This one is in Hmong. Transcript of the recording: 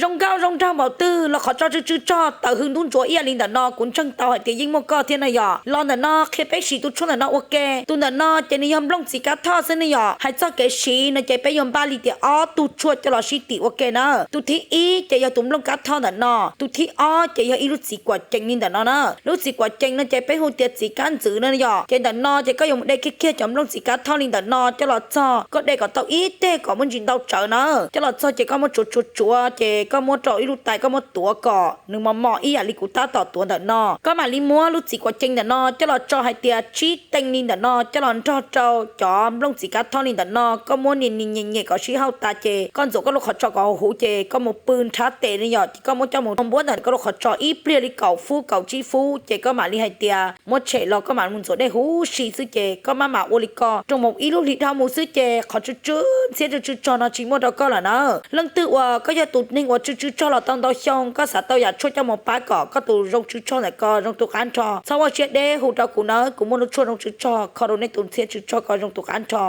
Zoo nkauj zoo nraug npaum twg los qhov tso tsw tsw tsog tawm hws ntub ntsuav ib yam li ntawm no, kuv ntseeg tau hais tias yeej muaj koj thiab na yom. Los ntawm no qhia peb siv tus tshuaj ntawm no ua ke. Tus ntawm no ces nws yog nplooj txiv kav thoj xwb ne yom. Hais txog kev siv no ces peb yuav npaj li tias ob tug tshuaj coj los sib tim ua ke na. Tus thib ib ces yog tus nplooj kav thoj ntawm no, tus thib ob ces yog ib lub txiv kuam cees li ntawm no na. Lub txiv kuam cees no ces peb hu tias txiv kab ntxwv na yom. Ces ntawm no ces koj yuav mus de kiag kiag cov nplooj txiv kav thoj li ntawm no coj los txog, koj de kom tau ib teg kom muaj ntsis ntau tsawv na. Coj los txog ces koj muab tsuav tsuav tsuav ces koj muab rau ib lub tais, koj muab tuav kom nws mos mos ib yam li kuv tab tom tuav ntawm no. Koj mam li muab lub txiv kuam cees ntawm no coj los tso hais tias tsib teev li ntawm no coj los nrog rau cov nplooj txiv kav thoj li ntawm no, koj muab nias nias nyem nyem kom sib hauj tas ces koj ntxuav koj lub qhov tso kom huv ces koj mus pw nrhab tes ne yom. Ces koj muab coj mus npuab ntawm koj lub qhov tso ib pliag li kaum fub kaum tsib fub ces koj mam li hais tias muab tshem los koj mam mus ntxuav dej huv si xwb ces koj maj mam ua li ko rau mus ib lub hlis dhau mus xwb ces qhov tsw tsw ntxhiab tsw tsw tsog no tsis muaj rau koj lawm na. Leej twg uas koj yog tus neeg uas tsw tsw tsog los tau ntau xyoo, koj xav tau yam tshuaj coj mus pab kom koj tus zoo tsw tsog ntawm ko zoo tus qab nrho, txhob ua siab deb hu rau kuv nawb, kuv muaj lub tshuaj zoo tsw tsog kho rau nej tus ntxhiab tsw tsog ko zoo tus qab nrho.